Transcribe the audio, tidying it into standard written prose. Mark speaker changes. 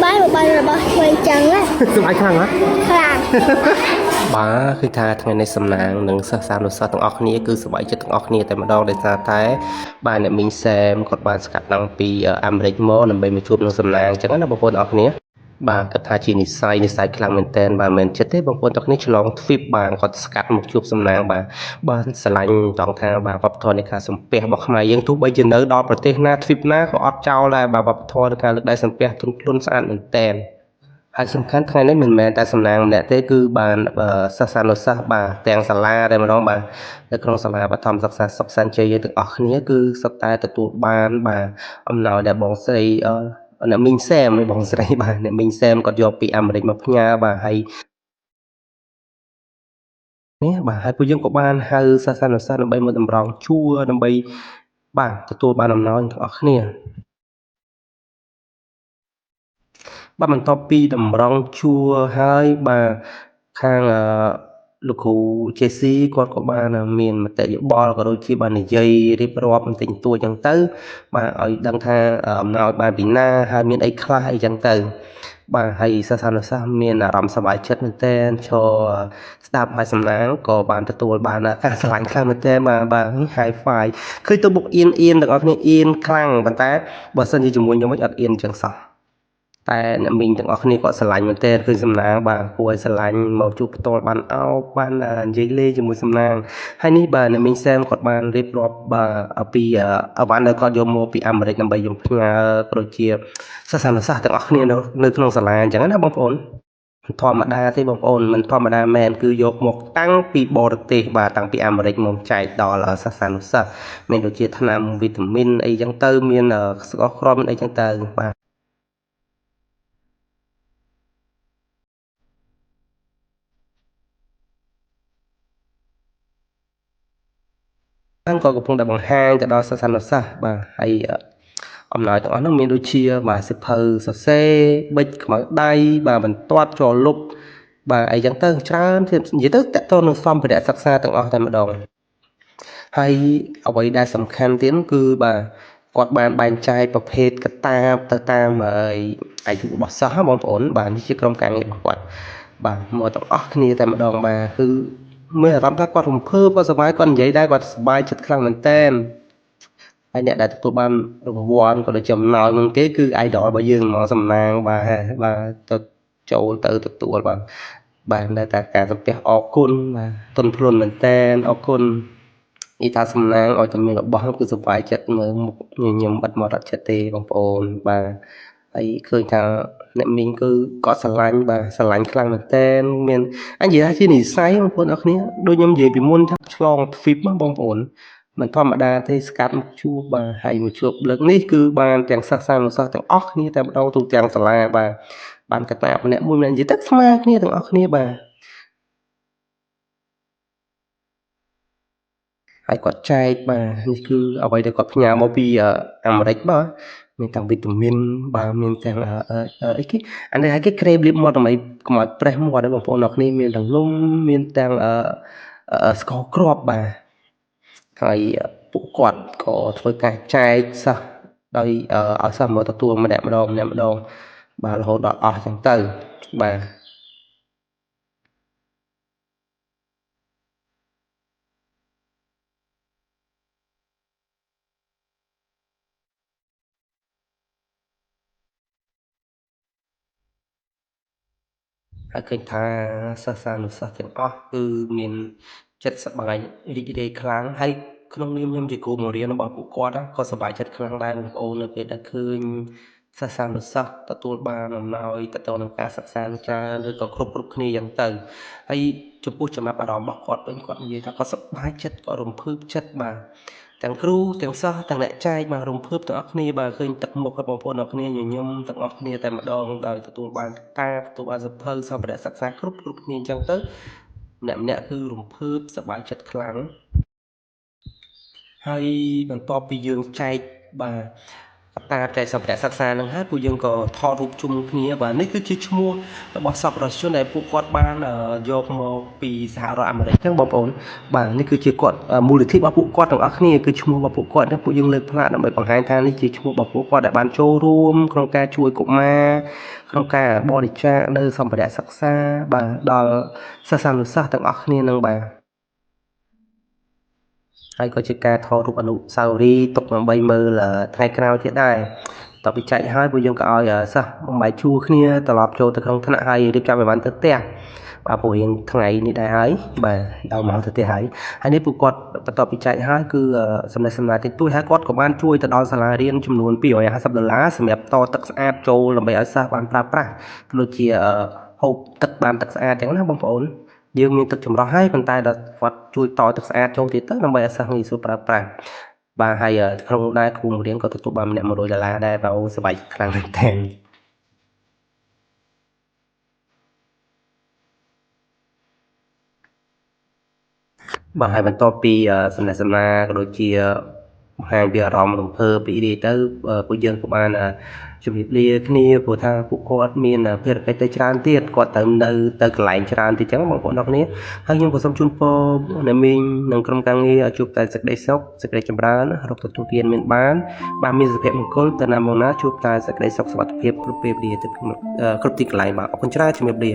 Speaker 1: បាយបានរបស់ឆ្វេងចឹងណា
Speaker 2: សប្បាយខ្លាំងហ៎
Speaker 1: ខ្លាំង
Speaker 3: បាទឃើញថាថ្ងៃនេះសំណាងនិងសិស្សានុសិស្សទាំងអស់គ្នាគឺសប្បាយចិត្តទាំងអស់គ្នាតែម្ដងដោយសារតែបាទអ្នកមីងសែមគាត់បានស្កាត់ឡើងពីអាមេរិកមកដើម្បីមកជួបនឹងសំណាងអញ្ចឹងណាបងប្អូនទាំងអស់គ្នាបាទគាត់ថាជានិស័យនិស័យខ្លាំងមែនតើបាទមិនមែនចិត្តទេបងប្អូនទាំងគ្នាឆ្លងទ្វីបបាទគាត់ស្កាត់មកជួបសំណាងបាទបាទស្រឡាញ់ចង់ថាបាទវប្បធម៌នៃការសំពះរបស់ខ្មែរយើងទោះបីជានៅដល់ប្រទេសណាទ្វីបណាក៏អត់ចោលដែរបាទវប្បធម៌នៃការលើកដៃសំពះទន់ភ្លន់ស្អាតមែនតើ ហើយសំខាន់ថ្ងៃនេះមិនមែនតែសំណាងម្នាក់ទេគឺបានសិស្សានុសិស្សបាទទាំងសាលាតែម្ដងបាទនៅក្នុងសាលាបឋមសិក្សាសុខសាន្តជ័យយើងទាំងអស់គ្នាគឺសុទ្ធតែទទួលបានបាទអំណោយដែលបងស្រីអ្នកមីងសែមបងស្រីបាទអ្នកមីងសែមគាត់យកពីអាមេរិកមកផ្ញើបាទហើយនេះបាទហើយពួកយើងក៏បានហៅសិស្សានុសិស្សដើម្បីមកតម្រង់ជួរដើម្បីបាទទទួលបានអំណោយទាំងអស់គ្នា បាទបន្ទាប់ពីតម្រង់ជួរហើយបាទខាងលោកគ្រូជេស៊ីគាត់ក៏បានមានមតិយោបល់ក៏ដូចជាបាននិយាយរៀបរាប់បន្តិចបន្តួចចឹងទៅបាទឲ្យដឹងថាអំណោយបានពីណាហើយមានអីខ្លះអីចឹងទៅបាទហើយសិស្សានុសិស្សមានអារម្មណ៍សប្បាយចិត្តមែនទែនឈរស្ដាប់ហើយសំណាងក៏បានទទួលបានការស្រឡាញ់ខ្លាំងមែនទែនបាទបាទ high five ឃើញទៅបុកអៀនអៀនទាំងអស់គ្នាអៀនខ្លាំងប៉ុន្តែបើសិនជាជាមួយខ្ញុំវិញអត់អៀនចឹងសោះតែអ្នកមីងទាំងអស់គ្នាគាត់ស្រឡាញ់មែនទែនឃើញសំណាងបាទគួរឲ្យស្រឡាញ់មកជួបផ្ទាល់បានអោបបាននិយាយលេងជាមួយសំណាងហើយនេះបាទអ្នកមីងសែមគាត់បានរៀបរាប់បាទពីអវ៉ាន់ដែលគាត់យកមកពីអាមេរិកដើម្បីយកផ្ញើក៏ដូចជាសិស្សានុសិស្សទាំងអស់គ្នានៅក្នុងសាលាអញ្ចឹងណាបងប្អូនធម្មតាទេបងប្អូនមិនធម្មតាមែនគឺយកមកតាំងពីបរទេសបាទតាំងពីអាមេរិកមកចែកដល់សិស្សានុសិស្សមានដូចជាថ្នាំវីតាមីនអីចឹងទៅមានស្ករគ្រាប់មានអីចឹងទៅបាទហ្នឹងក៏កំពុងតែបង្ហាញទៅដល់សិស្សានុសិស្សបាទហើយអំណោយទាំងអស់ហ្នឹងមានដូចជាបាទសៀវភៅសរសេរប៊ិចខ្មៅដៃបាទបន្ទាត់ជលុបបាទអីចឹងទៅច្រើនទៀតនិយាយទៅតកតនឹងសម្ភារៈសិក្សាទាំងអស់តែម្ដងហើយអ្វីដែលសំខាន់ទៀតគឺបាទគាត់បានបែងចែកប្រភេទកតាបទៅតាមអាយុរបស់សិស្សបងប្អូនបាទនេះជាក្រុមការងាររបស់គាត់បាទមកទាំងអស់គ្នាតែម្ដងបាទគឺមានអារម្មណ៍ថាគាត់រំភើបគាត់សប្បាយគាត់និយាយដែរគាត់សប្បាយចិត្តខ្លាំងមែនទែនហើយអ្នកដែលទទួលបានរង្វាន់ក៏ដូចជាអំណោយមុនគេគឺ idol របស់យើងហ្មងសំណាងបាទបាទទៅចូលទៅទទួលបាទបាទនៅតែការសំពះអរគុណបាទទន់ភ្លន់មែនទែនអរគុណនិយាយថាសំណាងឲ្យតែមានរបស់គឺសប្បាយចិត្តមើលមុខញញឹមបិទមាត់អត់ចិត្តទេបងប្អូនបាទហើយឃើញថាអ្នកមីងគឺគាត់ស្រឡាញ់បាទស្រឡាញ់ខ្លាំងមែនទែនមានអញនិយាយថាជានិស័យបងប្អូនអរគ្នាដូចខ្ញុំនិយាយពីមុនថាឆ្លងទ្វីបបងប្អូនមិនធម្មតាទេស្កាត់មកជួបបាទហើយមកជួបលើកនេះគឺបានទាំងសិស្សានុសិស្សទាំងអស់គ្នាតែម្ដងទូទាំងសាលាបាទបានកតាបម្នាក់មួយម្នាក់និយាយទៅស្មើគ្នាទាំងអស់គ្នាបាទហើយគាត់ចែកបាទនេះគឺអ្វីដែលគាត់ផ្ញើមកពីអាមេរិកបាទមានទាំងវីតាមីនបាទមានទាំងអីគេអានេះគេក្រេមលាបមាត់ដើម្បីកុំឲ្យប្រេះមាត់បងប្អូនអរគ្នាមានទាំងនំមានទាំងស្ករគ្រាប់បាទហើយពួកគាត់ក៏ធ្វើការចែកសិស្សដោយឲ្យសិស្សមកទទួលម្នាក់ម្ដងម្នាក់ម្ដងបាទរហូតដល់អស់ចឹងទៅបាទហើយឃើញថាសិស្សានុសិស្សទាំងអស់គឺមានចិត្តសប្បាយរីករាយខ្លាំងហើយក្នុងនាមខ្ញុំជាគ្រូបង្រៀនរបស់ពួកគាត់ក៏សប្បាយចិត្តខ្លាំងដែរបងប្អូននៅពេលដែលឃើញសិស្សានុសិស្សទទួលបានអំណោយទៅនឹងការសិក្សាច្រើនឬក៏គ្រប់គ្នាយ៉ាងទៅហើយចំពោះចំណាប់អារម្មណ៍របស់គាត់វិញគាត់និយាយថាគាត់សប្បាយចិត្តគាត់រំភើបចិត្តបាទទាំងគ្រូទាំងសិស្សទាំងអ្នកចែកបាទរំភើបទាំងអស់គ្នាបាទឃើញទឹកមុខរបស់បងប្អូនអរគ្នាញញឹមទាំងអស់គ្នាតែម្ដងដោយទទួលបានតាទទួលបានសភៅសម្ភារៈសិក្សាគ្រប់គ្នាអញ្ចឹងទៅម្នាក់ម្នាក់គឺរំភើបសប្បាយចិត្តខ្លាំងហើយបន្ទាប់ពីយើងចែកបាទ តាចែកសម្ភារៈសិក្សានឹងហើយពួកយើងក៏ថតរូបជុំគ្នាបាទនេះគឺជាឈ្មោះរបស់សប្បុរសជនដែលពួកគាត់បានយកមកពីសហរដ្ឋអាមេរិកចឹងបងប្អូនបាទនេះគឺជាគាត់មូលនិធិរបស់ពួកគាត់ទាំងអស់គ្នាគឺឈ្មោះរបស់ពួកគាត់នេះពួកយើងលើកផ្លាកដើម្បីបង្ហាញថានេះជាឈ្មោះរបស់ពួកគាត់ដែលបានចូលរួមក្នុងការជួយកុមារក្នុងការបរិច្ចាគនៅសម្ភារៈសិក្សាបាទដល់សិស្សានុសិស្សទាំងអស់គ្នានឹងបាទ ហើយក៏ជាការថតរូបអនុស្សាវរីយ៍ទុកដើម្បីមើលថ្ងៃក្រោយទៀតដែរតទៅពីចែកហើយពួកយើងក៏ឲ្យសិស្សបំបែកជួរគ្នាត្រឡប់ចូលទៅក្នុងថ្នាក់ហើយរៀបចំឲ្យបានទៅផ្ទះបាទព្រោះរៀងថ្ងៃនេះដែរហើយបាទដល់មកទៅផ្ទះហើយហើយនេះពួកគាត់បន្ទាប់ពីចែកហើយគឺសំណេះសំណាលតិចតួចហើយគាត់ក៏បានជួយទៅដល់សាលារៀនចំនួន250ដុល្លារសម្រាប់តទឹកស្អាតចូលដើម្បីឲ្យសិស្សបានប្រើប្រាស់ដូចជាហូបទឹកបានទឹកស្អាតចឹងណាបងប្អូនយើងមានទឹកចម្រោះហើយប៉ុន្តែដល់គាត់ជួយតទឹកស្អាតចូលទៀតទៅដើម្បីឲ្យសិស្សងាយស្រួលប្រើប្រាស់បាទហើយក្នុងនោះដែរគ្រូបង្រៀនក៏ទទួលបានម្នាក់100ដុល្លារដែរបាទអូសប្បាយខ្លាំងមែនទែនបាទហើយបន្ទាប់ពីសំណេះសំណាលក៏ដូចជាបង្ហាញពីអារម្មណ៍រំភើបរីករាយទៅពួកយើងក៏បានជម្រាបលាគ្នាព្រោះថាពួកគាត់មានភារកិច្ចទៅច្រើនទៀតគាត់ត្រូវនៅទៅកន្លែងច្រើនទៀតចឹងបងប្អូនអរគ្នាហើយខ្ញុំក៏សូមជូនពរអ្នកមីងនិងក្រុមការងារឲ្យជួបតែសេចក្តីសុខសេចក្តីចម្រើនរកទទួលទានមានបានបាទមានសុភមង្គលទៅណាមកណាជួបតែសេចក្តីសុខសុវត្ថិភាពគ្រប់ពេលវេលាទៅគ្រប់ទីកន្លែងបាទអរគុណច្រើនជម្រាបលា។